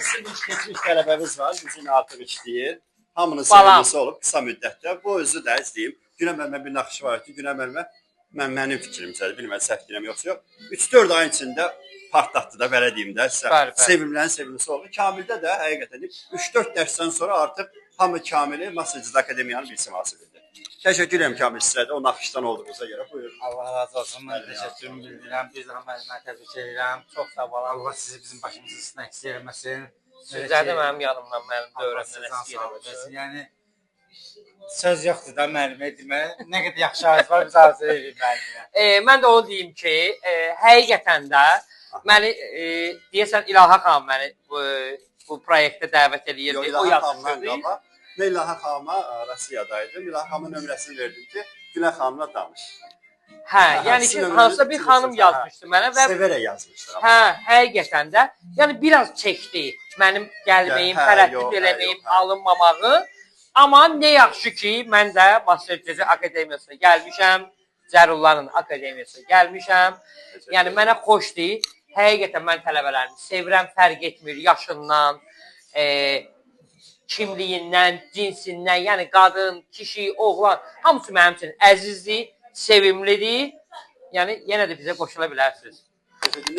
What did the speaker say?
Bizim bir keçmiş tələbəmiz var, bizim artıq işləyir. Hamının Balam. sevimlisi olub qısa müddətdə. Bu özü də istəyim. Günə müəllimə bir naxışı var ki, Günə müəllimə mənim fikrimcədir, bilmirəm səhv deyirəm yoxsa yox. 3-4 ayın içində partlatdı da belə deyim də sizə. Bəli, bəli. Sevimlərin sevimlisi oldu. Kamildə də həqiqətən 3-4 dərsdən sonra artıq hamı Kamili Master Akademiyanın bir siması bildi. Təşəkkür edirəm Kamil sizə də o naxışdan olduğunuza görə. Buyurun. Allah razı olsun. Mən təşəkkürümü bildirirəm. Bir daha müəllimə təbrik edirəm. Çox sağ olun. Allah sizi bizim başımızın üstünə əksik eləməsin. Sizlər də mənim yanımdan, mənim Allah dövrəmdən sizə can əksik sağlığı eləməsin. versin. Yəni söz yoxdur da müəllimə deməyə. Nə qədər yaxşı arzu var, biz arzu edirik müəllimə. Mən də onu deyim ki, həqiqətən də məni deyəsən İlahə xanım məni bu proyektə dəvət eləyirdi. Yox, O İlahə xanımdan yazmışdı. qabaq. Mən İlahə xanıma Rusiyadaydım. İlahə xanımın nömrəsini verdim ki, Günə xanımla danış. Hə, yəni ki, Sizin nömrənizi hansısa bir xanım hə. yazmışdı mənə və Sevərək yazmışdır amma. hə, həqiqətən də, yəni biraz çəkdi mənim gəlməyim, Hə, tərəddüd yox, hə, eləməyim, yox, hə. alınmamağı. Amma nə yaxşı ki, mən də Master Cezi Akademiyasına gəlmişəm, Cərulların Akademiyasına gəlmişəm. Təşəkkür Yəni edirəm. mənə xoşdur. Həqiqətən mən tələbələrimi sevirəm, fərq etmir yaşından, kimliyindən, cinsindən, yəni qadın, kişi, oğlan, hamısı mənim üçün əzizdir, sevimlidir. Yəni yenə də bizə qoşula bilərsiniz. Təşəkkür.